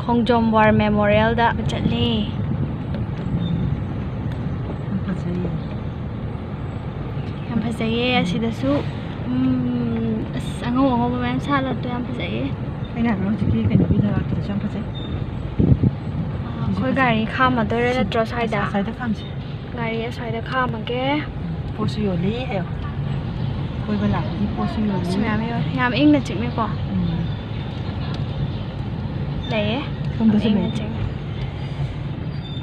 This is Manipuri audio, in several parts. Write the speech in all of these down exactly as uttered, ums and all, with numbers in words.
ꯈꯣꯡꯖꯣꯝ ꯋꯥꯔ ꯃꯦꯃꯣꯔꯤꯌꯦꯜꯗ ꯆꯠꯂꯦ꯫ ꯌꯥꯝ ꯐꯖꯩꯌꯦ꯫ ꯌꯥꯝ ꯐꯖꯩꯌꯦ꯫ ꯑꯁꯤꯗꯁꯨ ꯎꯝ, ꯑꯁ, ꯑꯉꯧ ꯑꯉꯧꯕ ꯃꯌꯥꯝ ꯁꯥꯠꯂꯗꯣ ꯌꯥꯝ ꯐꯖꯩꯌꯦ꯫ ꯑꯩꯅ ꯍꯥꯏꯕ ꯍꯧꯖꯤꯛꯀꯤ ꯀꯩꯅꯣꯒꯤ ꯂꯩꯕꯥꯛꯇꯨꯗꯁꯨ ꯌꯥꯝ ꯐꯖꯩ꯫ ꯑꯩꯈꯣꯏ ꯒꯥꯔꯤ ꯈꯥꯝꯃꯗꯣꯏꯔ ꯅꯠꯇ꯭ꯔꯣ ꯁ꯭ꯋꯥꯏꯗ? ꯁ꯭ꯋꯥꯏꯗ ꯈꯥꯝꯁꯦ꯫ ꯒꯥꯔꯤ ꯑꯁ꯭ꯋꯥꯏꯗ ꯈꯥꯝꯃꯒꯦ꯫ ꯄꯣꯠꯁꯨ ꯌꯣꯜꯂꯤ ꯍꯥꯏꯌꯣ꯫ ꯀꯣꯏꯕ ꯂꯥꯛꯄꯒꯤ ꯄꯣꯠꯁꯨ ꯌꯣꯜꯂꯤ꯫ ꯑꯁ, ꯃꯌꯥꯝ ꯌꯣꯜꯂꯤ꯫ ꯌꯥꯝ ꯏꯪꯅ ꯆꯤꯛꯅꯀꯣ ꯎꯝ꯫ ꯂꯩꯌꯦ꯫ ꯁꯣꯝꯗꯁꯨ ꯏꯪꯅ ꯂꯩ꯫ ꯆꯤꯛꯅ꯫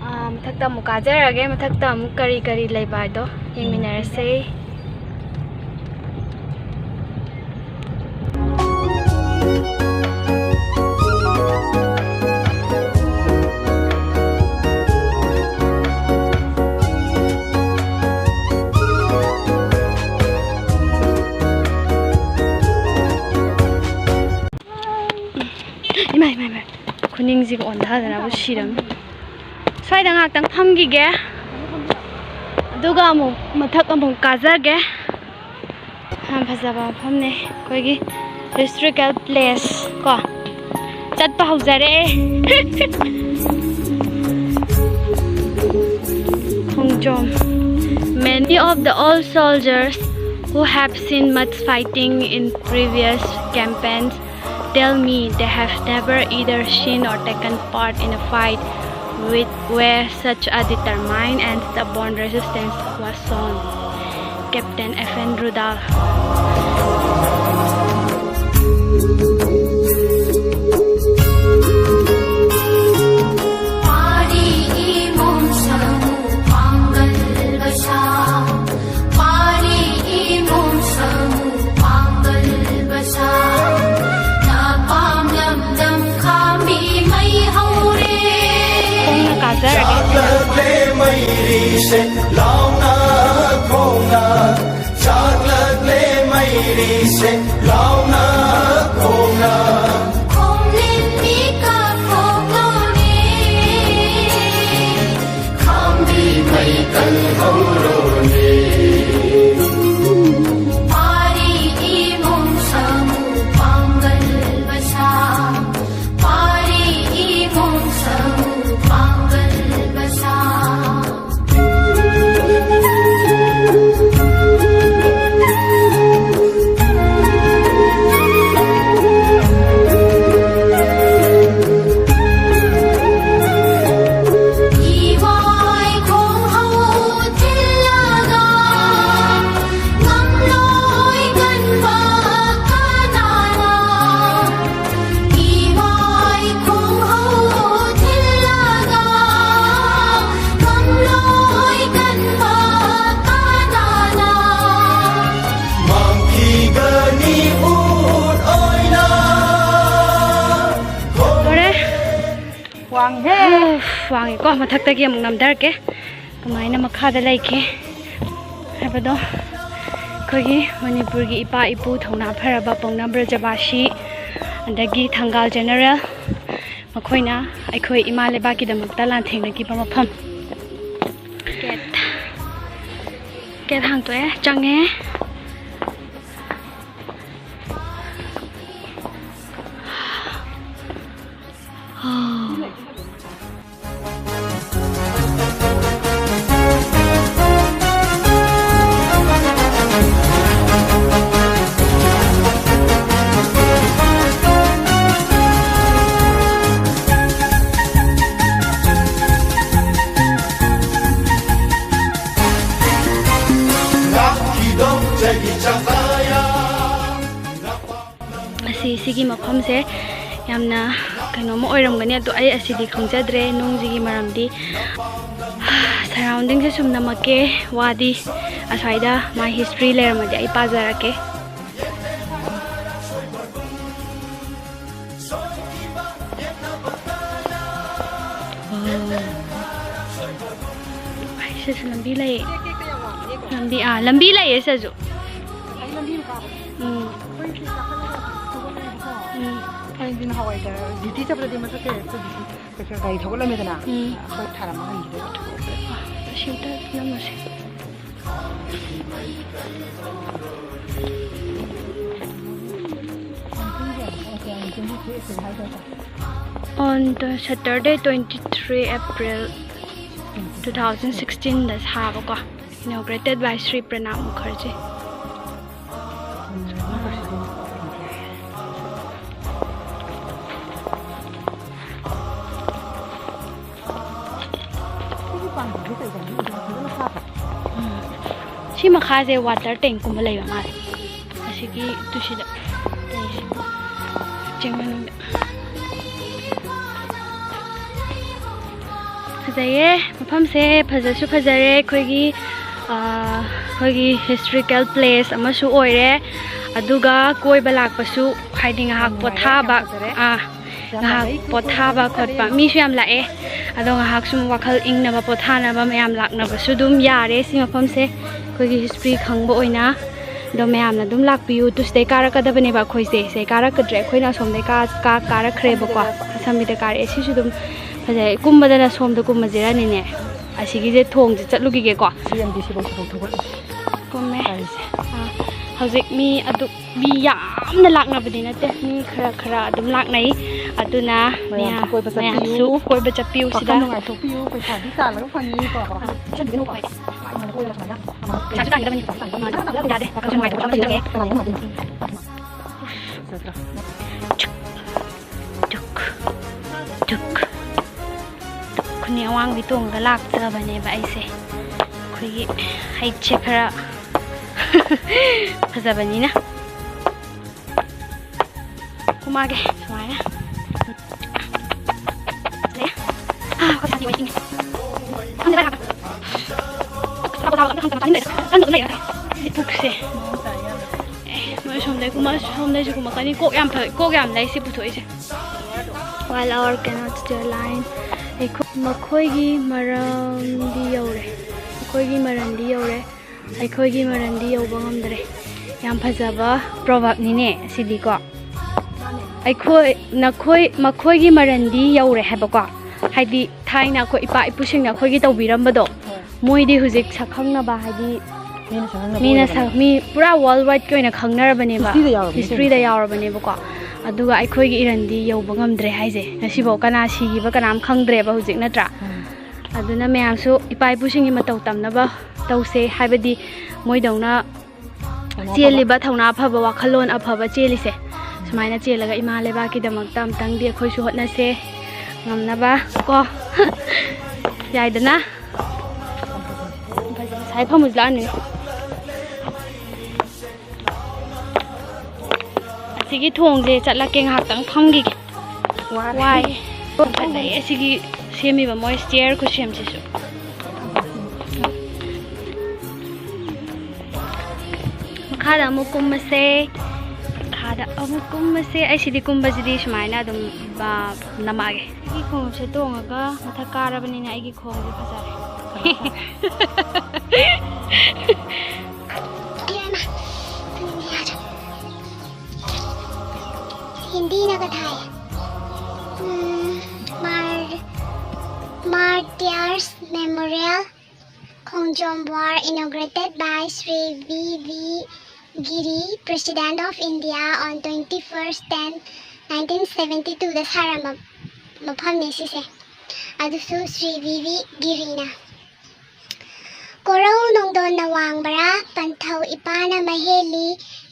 ꯑꯥ, ꯃꯊꯛꯇ ꯑꯃꯨꯛ ꯀꯥꯖꯔꯒꯦ꯫ ꯃꯊꯛꯇ ꯑꯃꯨꯛ ꯀꯔꯤ ꯀꯔꯤ ꯂꯩꯕ ꯍꯥꯏꯗꯣ ꯌꯦꯡꯃꯤꯟꯅꯔꯁꯦ꯫ ꯏꯃꯥ, ꯏꯃꯥ, ꯏꯃꯥ꯫ ꯈꯨꯅꯤꯡꯁꯤꯒ ꯑꯣꯟꯊꯗꯅꯕꯨ ꯁꯤꯔꯝꯃꯤ꯫ ꯁ꯭ꯋꯥꯏꯗ ꯉꯥꯛꯇꯪ ꯐꯝꯈꯤꯒꯦ, ꯑꯗꯨꯒ ꯑꯃꯨꯛ ꯃꯊꯛ ꯑꯃꯨꯛ ꯀꯥꯖꯒꯦ꯫ ꯌꯥꯝ ꯐꯖꯕ ꯃꯐꯝꯅꯦ ꯑꯩꯈꯣꯏꯒꯤ historical place ꯀꯣ꯫ ꯆꯠꯄ ꯍꯧꯖꯔꯦ꯫ ꯈꯣꯡꯖꯣꯝ꯫ Many of the old soldiers who have seen much fighting in previous campaigns tell me they have never either seen or taken part in a fight with, where such a determined and stubborn resistance was shown. Captain F N Rudall. ꯈꯣꯡꯅ ꯀꯥꯖꯔꯒꯦ꯫ ꯆꯥꯛꯂꯛꯂꯦ ꯃꯩꯔꯤꯁꯦ ꯂꯥꯎꯅ ꯈꯣꯡꯅ, ꯆꯥꯛꯂꯛꯂꯦ ꯃꯩꯔꯤꯁꯦ ꯂꯥꯎꯅ ꯈꯣꯡꯅ꯫ ꯈꯣꯡꯅꯤꯟ ꯃꯤꯀꯞ ꯊꯣꯛꯂꯣꯅꯦ, ꯈꯥꯝꯕꯤ ꯃꯩ ꯀꯜꯍꯧꯔꯣꯅꯦ꯫ ꯄꯥꯔꯤ ꯏꯃꯨꯡ ꯁꯥꯃꯨ ꯄꯥꯡꯒꯜ ꯕꯁꯥ, ꯄꯥꯔꯤ ꯋꯥꯡꯉꯦ꯫ ꯎꯐ, ꯋꯥꯡꯉꯦꯀꯣ꯫ ꯃꯊꯛꯇꯒꯤ ꯑꯃꯨꯛ ꯅꯝꯊꯔꯛꯀꯦ, ꯀꯃꯥꯏꯅ ꯃꯈꯥꯗ ꯂꯩꯒꯦ ꯍꯥꯏꯕꯗꯣ꯫ ꯑꯩꯈꯣꯏꯒꯤ ꯃꯅꯤꯄꯨꯔꯒꯤ ꯏꯄꯥ ꯏꯄꯨ ꯊꯧꯅꯥ ꯐꯔꯕ ꯄꯥꯎꯅꯥ ꯕ꯭ꯔꯖꯕꯥꯁꯤ, ꯑꯗꯒꯤ ꯊꯪꯒꯥꯜ ꯖꯦꯅꯔꯦꯜ, ꯃꯈꯣꯏꯅ ꯑꯩꯈꯣꯏ ꯏꯃꯥ ꯂꯩꯕꯥꯛꯀꯤꯗꯃꯛꯇ ꯂꯥꯟꯊꯦꯡꯅꯈꯤꯕ ꯃꯐꯝ꯫ ꯒꯦꯠ, ꯒꯦꯠ ꯍꯥꯡꯇꯣꯛꯑꯦ, ꯆꯪꯉꯦ꯫ ꯑꯁꯤ, ꯁꯤꯒꯤ ꯃꯐꯝꯁꯦ ꯌꯥꯝꯅ ꯀꯩꯅꯣꯝꯃ ꯑꯣꯏꯔꯝꯒꯅꯤ, ꯑꯗꯣ ꯑꯩ ꯑꯁꯤꯗꯤ ꯈꯪꯖꯗ꯭ꯔꯦ, ꯅꯨꯡꯁꯤꯒꯤ ꯃꯔꯝꯗꯤ꯫ ꯁꯔꯥꯎꯟꯗꯤꯡꯁꯦ ꯁꯨꯝ ꯅꯝꯃꯛꯀꯦ, ꯋꯥꯗꯤ ꯑꯁ꯭ꯋꯥꯏꯗ ꯃꯥꯏ ꯍꯤꯁꯇ꯭ꯔꯤ ꯂꯩꯔꯝꯃꯗꯤ ꯑꯩ ꯄꯥꯖꯔꯛꯀꯦ꯫ ꯋꯥꯎ꯫ ꯑꯩ ꯁꯤꯁꯨ ꯂꯝꯕꯤ ꯂꯩ꯫ ꯂꯝꯕꯤ, ꯑꯥ, ꯂꯝꯕꯤ ꯂꯩꯌꯦ ꯁꯤꯗꯁꯨ꯫ ꯎꯝ꯫ ꯎꯝ꯫ ꯑꯩꯗꯤ ꯅꯍꯥꯟꯋꯥꯏ ꯗ꯭ꯌꯨꯇꯤ ꯆꯠꯄꯗꯗꯤ ꯃꯁꯛ ꯀꯌꯥ ꯎꯗꯦ꯫ ꯄꯦꯁꯦꯟ ꯒꯥꯔꯤ ꯊꯧꯒꯠꯂꯝꯃꯦꯗꯅ꯫ ꯎꯝ꯫ ꯑꯩꯈꯣꯏ ꯊꯥꯔꯝꯃ ꯍꯟꯈꯤꯗꯣꯏꯕ꯫ ꯁꯤ ꯑꯝꯇ ꯅꯝꯃꯁꯦ꯫ On the Saturday, twenty-three April two thousand sixteen the ꯁꯥꯕꯀꯣ, inaugurated by Shri Pranab Mukherjee. ꯎꯝ꯫ ꯁꯤ ꯃꯈꯥꯁꯦ water tank ꯀꯨꯝꯕ ꯂꯩꯕ ꯃꯥꯜꯂꯦ, ꯑꯁꯤꯒꯤ ꯇꯨꯁꯤꯗ ꯂꯩꯁꯦ, ꯆꯤꯡ ꯃꯅꯨꯡꯗ꯫ ꯐꯖꯩꯌꯦ, ꯃꯐꯝꯁꯦ ꯐꯖꯁꯨ ꯐꯖꯔꯦ꯫ ꯑꯩꯈꯣꯏꯒꯤ, ꯑ, ꯑꯩꯈꯣꯏꯒꯤ historical place ꯑꯃꯁꯨ ꯑꯣꯏꯔꯦ, ꯑꯗꯨꯒ ꯀꯣꯏꯕ ꯂꯥꯛꯄꯁꯨ, ꯍꯥꯏꯗꯤ ꯉꯥꯏꯍꯥꯛ ꯌꯥꯝ ꯅꯨꯡꯉꯥꯏꯔꯦ, ꯄꯣꯊꯥꯕ, ꯌꯥꯝ ꯐꯖꯔꯦ꯫ ꯑꯥ, ꯉꯥꯏꯍꯥꯛ ꯄꯣꯊꯥꯕ ꯈꯣꯠꯄ ꯃꯤꯁꯨ ꯌꯥꯝ ꯂꯥꯛꯑꯦ꯫ ꯑꯗꯣ ꯉꯥꯏꯍꯥꯛ ꯁꯨꯝ ꯋꯥꯈꯜ ꯏꯪꯅꯕ ꯄꯣꯊꯥꯅꯕ ꯃꯌꯥꯝ ꯂꯥꯛꯅꯕꯁꯨ ꯑꯗꯨꯝ ꯌꯥꯔꯦ ꯁꯤ ꯃꯐꯝꯁꯦ, ꯑꯩꯈꯣꯏꯒꯤ ꯍꯤꯁꯇ꯭ꯔꯤ ꯈꯪꯕ ꯑꯣꯏꯅ꯫ ꯑꯗꯣ ꯃꯌꯥꯝꯅ ꯑꯗꯨꯝ ꯂꯥꯛꯄꯤꯌꯨ꯫ ꯇꯨ ꯁꯤꯗꯩ ꯀꯥꯔꯛꯀꯗꯕꯅꯦꯕ ꯑꯩꯈꯣꯏꯁꯦ꯫ ꯁꯤꯗꯩ ꯀꯥꯔꯛꯀꯗ꯭ꯔꯦ, ꯑꯩꯈꯣꯏꯅ ꯑꯁꯣꯝꯗꯩ ꯀꯥ-, ꯀꯥ-, ꯀꯥꯔꯛꯈ꯭ꯔꯦꯕꯀꯣ꯫ ꯑꯁꯝꯕꯤꯗ ꯀꯥꯔꯛꯑꯦ꯫ ꯁꯤꯁꯨ ꯑꯗꯨꯝ ꯐꯖꯩ꯫ ꯀꯨꯝꯕꯗꯅ ꯁꯣꯝꯗ ꯀꯨꯝꯃꯁꯤꯔꯅꯤꯅꯦ꯫ ꯑꯁꯤꯒꯤꯁꯦ ꯊꯣꯡꯁꯦ ꯆꯠꯂꯨꯈꯤꯒꯦꯀꯣ꯫ ꯁꯤ ꯑꯦꯝ ꯗꯤ ꯁꯤ ꯕꯧ ꯁꯤꯐꯥꯎ ꯊꯧꯒꯠꯂꯁꯤ꯫ ꯀꯨꯝꯃꯦ꯫ ꯒꯥꯔꯤꯁꯦ꯫ ꯑꯥ, ꯍꯧꯖꯤꯛ ꯃꯤ ꯑꯗꯨ, ꯃꯤ ꯌꯥꯝꯅ ꯂꯥꯛꯅꯕꯗꯤ ꯅꯠꯇꯦ, ꯃꯤ ꯈꯔ ꯈꯔ ꯑꯗꯨꯝ ꯂꯥꯛꯅꯩ꯫ ꯑꯗꯨꯅ ꯃꯌꯥꯝꯁꯨ ꯃꯌꯥꯝ-, ꯀꯣꯏꯕ ꯆꯠꯄꯤꯌꯨ꯫ ꯃꯌꯥꯝꯁꯨ ꯀꯣꯏꯕ ꯆꯠꯄꯤꯌꯨ ꯋꯥꯈꯜ ꯁꯤꯗ꯫ ꯅꯨꯡꯉꯥꯏꯊꯣꯛꯄꯤꯌꯨ, ꯄꯩꯁꯥꯗꯤ ꯇꯥꯜꯂꯒ ꯐꯪꯉꯤꯀꯣ꯫ ꯄꯩꯁꯥꯁꯨ ꯇꯥꯟꯒꯗꯕꯅꯤ꯫ ꯌꯥꯗꯦ, ꯋꯥꯈꯜꯁꯨ ꯅꯨꯡꯉꯥꯏꯊꯣꯛꯄ ꯑꯃ ꯆꯪꯉꯦ꯫ ꯆꯠꯇ꯭ꯔꯥ? ꯇꯨꯛ, ꯇꯨꯛ, ꯇꯨꯛ꯫ ꯈꯨꯅꯤꯡ ꯑꯋꯥꯡꯕꯤ ꯇꯣꯡꯉꯒ ꯂꯥꯛꯆꯕꯅꯦꯕ ꯑꯩꯁꯦ꯫ ꯑꯩꯈꯣꯏꯒꯤ ꯍꯩꯠꯁꯦ ꯈꯔ ꯐꯖꯕꯅꯤꯅ꯫ ꯀꯨꯝꯃꯛꯑꯒꯦ ꯁꯨꯃꯥꯏꯅ꯫ ꯂꯩ꯫ ꯑꯥ, ꯋꯥꯈꯜ ꯁꯥꯟꯇꯤ ꯑꯣꯏ ꯏꯪꯉꯦ꯫ ꯈꯪꯗꯦ, ꯚꯥꯏ, ꯉꯥꯛꯇꯪ꯫ ꯄꯨꯛꯁꯦ꯫ ꯑꯦ, ꯃꯣꯏ ꯁꯣꯝꯗꯩ ꯀꯨꯝꯃ-, ꯁꯣꯝꯗꯩꯁꯨ ꯀꯨꯝꯃꯛꯀꯅꯤ꯫ ꯀꯣꯛ ꯌꯥꯝ ꯐ-, ꯀꯣꯛ ꯌꯥꯝ ꯂꯩ ꯁꯤ ꯄꯨꯊꯣꯛꯏꯁꯦ꯫ While our cannot stay line, ꯑꯩꯈꯣꯏ, ꯃꯈꯣꯏꯒꯤ ꯃꯔꯝꯗꯤ ꯌꯧꯔꯦ꯫ ꯑꯩꯈꯣꯏꯒꯤ ꯃꯔꯝꯗꯤ ꯌꯧꯔꯦ꯫ ꯑꯩꯈꯣꯏꯒꯤ ꯃꯔꯝꯗꯤ ꯌꯧꯕ ꯉꯝꯗ꯭ꯔꯦ꯫ ꯌꯥꯝ ꯐꯖꯕ ꯄ꯭ꯔꯣꯚꯔꯕꯅꯤꯅꯦ ꯑꯁꯤꯗꯤꯀꯣ꯫ ꯑꯩꯈꯣꯏ, ꯅꯈꯣꯏ, ꯃꯈꯣꯏꯒꯤ ꯃꯔꯝꯗꯤ ꯌꯧꯔꯦ ꯍꯥꯏꯕꯀꯣ꯫ ꯍꯥꯏꯗꯤ ꯊꯥꯏꯅ ꯑꯩꯈꯣꯏ ꯏꯄꯥ ꯏꯄꯨꯁꯤꯡꯅ ꯑꯩꯈꯣꯏꯒꯤ ꯇꯧꯕꯤꯔꯝꯕꯗꯣ, ꯍꯣꯏ꯫ ꯃꯣꯏꯗꯤ ꯍꯧꯖꯤꯛ ꯁꯛꯈꯪꯅꯕ, ꯍꯥꯏꯗꯤ ꯃꯤꯅ ꯁꯛꯈꯪꯅꯕ ꯃꯤꯅ ꯑꯣꯏꯔꯕꯅꯦ꯫ ꯁꯛ-, ꯃꯤ ꯄꯨꯔꯥ world wide ꯀꯤ ꯑꯣꯏꯅ ꯈꯪꯅꯔꯕꯅꯦꯕ꯫ History ꯗ ꯌꯥꯎꯔꯕꯅꯦ ꯍꯤꯁꯇ꯭ꯔꯤꯗ ꯀꯩꯅꯣ꯫ ꯌꯥꯎꯔꯕꯅꯦꯕꯀꯣ꯫ ꯑꯗꯨꯒ ꯑꯩꯈꯣꯏꯒꯤ ꯏꯔꯟꯗꯤ ꯌꯧꯕ ꯉꯝꯗ꯭ꯔꯦ ꯍꯥꯏꯁꯦ꯫ ꯉꯁꯤꯐꯥꯎ ꯀꯅꯥ ꯁꯤꯈꯤꯕ ꯀꯅꯥꯝ ꯈꯪꯗ꯭ꯔꯦꯕ ꯍꯧꯖꯤꯛ, ꯅꯠꯇ꯭ꯔꯥ? ꯎꯝ꯫ ꯑꯗꯨꯅ ꯃꯌꯥꯝꯁꯨ ꯏꯄꯥ ꯏꯄꯨꯁꯤꯡꯒꯤ ꯃꯇꯧ ꯇꯝꯅꯕ ꯇꯧꯁꯦ, ꯍꯥꯏꯕꯗꯤ ꯃꯣꯏꯗꯧꯅ ꯊꯧꯅꯥ ꯐꯕ꯫ ꯆꯦꯜꯂꯤꯕ ꯊꯧꯅꯥ ꯐꯕ, ꯋꯥꯈꯜꯂꯣꯟ ꯑꯐꯕ ꯆꯦꯜꯂꯤꯁꯦ, ꯁꯨꯃꯥꯏꯅ ꯆꯦꯜꯂꯒ ꯏꯃꯥ ꯂꯩꯕꯥꯛꯀꯤꯗꯃꯛꯇ ꯑꯝꯇꯪꯗꯤ ꯑꯩꯈꯣꯏꯁꯨ ꯍꯣꯠꯅꯁꯦ ꯉꯝꯅꯕ ꯀꯣ꯫ ꯌꯥꯏꯗꯅ? ꯉꯁꯥꯏ ꯐꯝꯃꯨꯁꯤ ꯂꯥꯛꯑꯅꯤ꯫ ꯑꯁꯤꯒꯤ ꯊꯣꯡꯁꯦ ꯆꯠꯂꯛꯀꯦ, ꯉꯥꯏꯍꯥꯛꯇꯪ ꯐꯝꯈꯤꯒꯦ꯫ ꯋꯥꯔꯦ꯫ ꯋꯥꯏ꯫ ꯐꯖꯩ ꯑꯁꯤꯒꯤ ꯁꯦꯝꯃꯤꯕ ꯃꯣꯏ ꯁ꯭ꯇꯦꯌꯔ ꯈꯨꯁꯦꯝꯁꯤꯁꯨ꯫ ꯃꯈꯥꯗ ꯑꯃꯨꯛ ꯀꯨꯝꯃꯁꯦ꯫ ꯃꯈꯥ ꯑꯗ ꯑꯃꯨꯛ ꯀꯨꯝꯃꯁꯦ꯫ ꯑꯩ ꯁꯤꯗꯤ ꯀꯨꯝꯕꯁꯤꯗꯤ ꯁꯨꯃꯥꯏꯅ ꯑꯗꯨꯝ, ꯑ, ꯅꯝꯃꯛꯑꯒꯦ꯫ ꯑꯩꯒꯤ ꯈꯣꯡꯎꯞꯁꯦ ꯇꯣꯡꯉꯒ ꯃꯊꯛ ꯀꯥꯔꯕꯅꯤꯅ ꯑꯩꯒꯤ ꯈꯣꯡꯁꯦ ꯐꯖꯔꯦ꯫ ꯍꯤꯟꯗꯤꯅꯒ ꯊꯥꯏ꯫ ꯎꯝ, Mar-, Martyrs Memorial Khongjom War inaugurated by Shri V V Giri, President of India, on twenty-first ten nineteen seventy two ꯗ ꯁꯥꯔꯝꯕ ꯃꯐꯝꯅꯤ ꯁꯤꯁꯦ꯫ ꯑꯗꯨꯁꯨ ꯁ꯭ꯔꯤ ꯚꯤ ꯚꯤ ꯒꯤꯔꯤꯅ꯫ ꯀꯣꯔꯧ ꯅꯣꯡꯗꯣꯟꯅ ꯋꯥꯡꯕꯔꯥ, ꯄꯟꯊꯧ ꯏꯄꯥꯅ ꯃꯍꯦꯜꯂꯤ,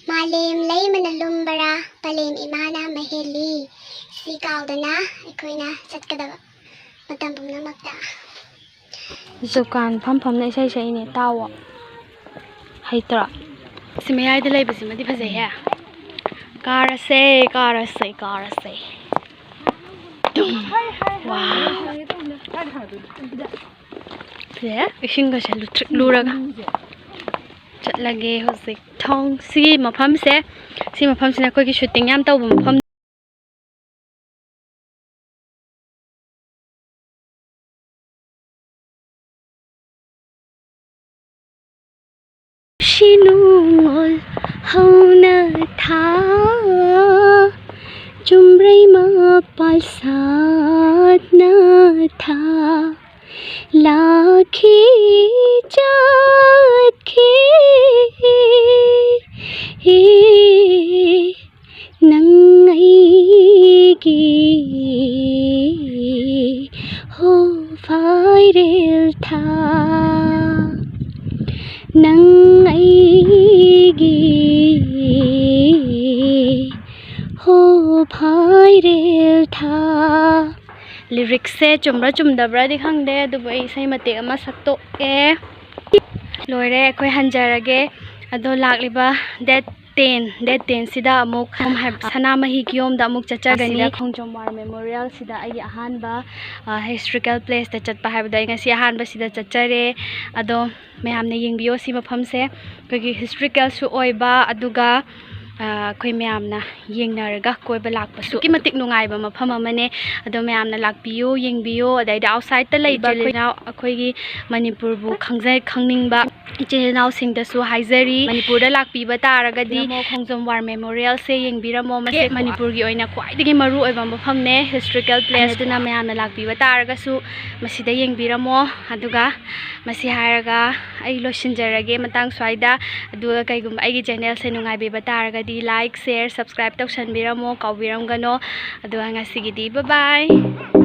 ꯃꯥꯂꯦꯝ ꯂꯩꯃꯅ ꯂꯨꯝꯕꯔꯥ, ꯄꯂꯦꯝ ꯏꯃꯥꯅ ꯃꯍꯦꯜꯂꯤ꯫ ꯁꯤ ꯀꯥꯎꯗꯅ ꯑꯩꯈꯣꯏꯅ ꯆꯠꯀꯗꯕ ꯃꯇꯝ ꯄꯨꯝꯅꯃꯛꯇ꯫ ꯖꯨꯀꯥꯟ ꯐꯝ ꯐꯝꯅ ꯏꯁꯩ ꯁꯛꯏꯅꯦ, ꯇꯥꯎꯑꯣ꯫ ꯍꯩꯇ꯭ꯔꯣ? ꯁꯤ ꯃꯌꯥꯏꯗ ꯂꯩꯕꯁꯤꯃꯗꯤ ꯐꯖꯩꯍꯦ꯫ ꯀꯥꯔꯁꯦ, ꯀꯥꯔꯁꯦ, ꯀꯥꯔꯁꯦ꯫ ꯇꯨꯝ꯫ ꯋꯥ꯫ ꯐꯖꯩꯍꯦ, ꯏꯁꯤꯡꯒꯁꯦ ꯂꯨꯊ꯭ꯔꯤꯛ ꯂꯨꯔꯒ꯫ ꯆꯠꯂꯒꯦ ꯍꯧꯖꯤꯛ꯫ ꯊꯣꯡ-, ꯁꯤꯒꯤ ꯃꯐꯝꯁꯦ, ꯁꯤ ꯃꯐꯝꯁꯤꯅ ꯑꯩꯈꯣꯏꯒꯤ shooting ꯌꯥꯝ ꯇꯧꯕ ꯃꯐꯝ꯫ ꯁꯤꯅꯨꯡ ꯑꯣꯜ ꯍꯧꯅ ꯊꯥ, ꯆꯨꯝꯕ꯭ꯔꯩ ꯃꯄꯥꯜ ꯁꯥꯠꯅ ꯊꯥ, ꯂꯥꯛꯈꯤ ꯆꯠꯈꯤ꯫ ꯅꯪ ꯑꯩꯒꯤ ꯍꯣ ꯐꯥꯏꯔꯦꯜ ꯊꯥ, ꯅꯪ ꯑꯩꯒꯤ ꯍꯣ ꯐꯥꯏꯔꯦꯜ ꯊꯥ꯫ Lyrics ꯁꯦ ꯆꯨꯝꯕ꯭ꯔꯥ ꯆꯨꯝꯗꯕ꯭ꯔꯥꯗꯤ ꯈꯪꯗꯦ, ꯑꯗꯨꯕꯨ ꯑꯩ ꯏꯁꯩ ꯃꯇꯦꯛ ꯑꯃ ꯁꯛꯇꯣꯛꯑꯦ꯫ ꯂꯣꯏꯔꯦ, ꯑꯩꯈꯣꯏ ꯍꯟꯖꯔꯒꯦ꯫ ꯑꯗꯣ ꯂꯥꯛꯂꯤꯕ date ten, date ten ꯁꯤꯗ ꯑꯃꯨꯛ ꯁꯅꯥꯃꯍꯤ ꯀꯤꯌꯣꯝꯗ ꯑꯃꯨꯛ ꯆꯠꯆꯒꯅꯤ꯫ ꯑꯁꯤꯗ ꯈꯣꯡꯖꯣꯝ ꯋꯥꯔ ꯃꯦꯃꯣꯔꯤꯌꯦꯜꯁꯤꯗ ꯑꯩꯒꯤ ꯑꯍꯥꯟꯕ, ꯑ, historical place ꯇ ꯆꯠꯄ ꯍꯥꯏꯕꯗꯣ ꯑꯩ ꯉꯁꯤ ꯑꯍꯥꯟꯕꯁꯤꯗ ꯆꯠꯆꯔꯦ꯫ ꯑꯗꯣ ꯃꯌꯥꯝꯅ ꯌꯦꯡꯕꯤꯌꯣ ꯁꯤ ꯃꯐꯝꯁꯦ꯫ ꯑꯩꯈꯣꯏꯒꯤ historical ꯁꯨ ꯑꯣꯏꯕ, ꯑꯗꯨꯒ ꯑꯩꯈꯣꯏ ꯃꯌꯥꯝꯅ ꯌꯦꯡꯅꯔꯒ ꯀꯣꯏꯕ ꯂꯥꯛꯄꯁꯨ ꯑꯗꯨꯛꯀꯤ ꯃꯇꯤꯛ ꯅꯨꯡꯉꯥꯏꯕ ꯃꯐꯝ ꯑꯃꯅꯦ꯫ ꯑꯗꯣ ꯃꯌꯥꯝꯅ ꯂꯥꯛꯄꯤꯌꯨ, ꯌꯦꯡꯕꯤꯌꯨ꯫ ꯑꯗꯩꯗꯤ ꯑꯥꯎꯠꯁꯥꯏꯗꯠꯇ ꯂꯩꯕ ꯏꯆꯤꯜ ꯏꯅꯥꯎ ꯑꯩꯈꯣꯏꯒꯤ ꯃꯅꯤꯄꯨꯔꯕꯨ ꯈꯪꯖ ꯈꯪꯅꯤꯡꯕ ꯏꯆꯤꯜ ꯏꯅꯥꯎꯁꯤꯡꯗꯁꯨ ꯍꯥꯏꯖꯔꯤ, ꯃꯅꯤꯄꯨꯔꯗ ꯂꯥꯛꯄꯤꯕ ꯇꯥꯔꯒꯗꯤ ꯈꯣꯡꯖꯣꯝ ꯋꯥꯔ ꯃꯦꯃꯣꯔꯤꯌꯦꯜꯁꯦ ꯌꯦꯡꯕꯤꯔꯝꯃꯣ꯫ ꯃꯁꯤ ꯃꯅꯤꯄꯨꯔꯒꯤ ꯑꯣꯏꯅ ꯈ꯭ꯋꯥꯏꯗꯒꯤ ꯃꯔꯨ ꯑꯣꯏꯕ ꯃꯐꯝꯅꯦ, ꯍꯤꯁꯇꯣꯔꯤꯀꯦꯜ ꯄ꯭ꯂꯦꯁ꯫ ꯑꯗꯨꯅ ꯃꯌꯥꯝꯅ ꯂꯥꯛꯄꯤꯕ ꯇꯥꯔꯒꯁꯨ ꯃꯁꯤꯗ ꯌꯦꯡꯕꯤꯔꯝꯃꯣ꯫ ꯑꯗꯨꯒ ꯃꯁꯤ ꯍꯥꯏꯔꯒ ꯑꯩ ꯂꯣꯏꯁꯤꯟꯖꯔꯒꯦ ꯃꯇꯥꯡ ꯁ꯭ꯋꯥꯏꯗ꯫ ꯑꯗꯨꯒ ꯀꯩꯒꯨꯝꯕ ꯑꯩꯒꯤ ꯆꯦꯅꯦꯜꯁꯦ ꯅꯨꯡꯉꯥꯏꯕꯤꯕ ꯇꯥꯔꯒꯗꯤ like, share, subscribe ꯇꯧꯁꯟꯕꯤꯔꯝꯃꯣ, ꯀꯥꯎꯕꯤꯔꯝꯒꯅꯣ꯫ ꯑꯗꯨꯒ ꯉꯁꯤꯒꯤꯗꯤ bye bye꯫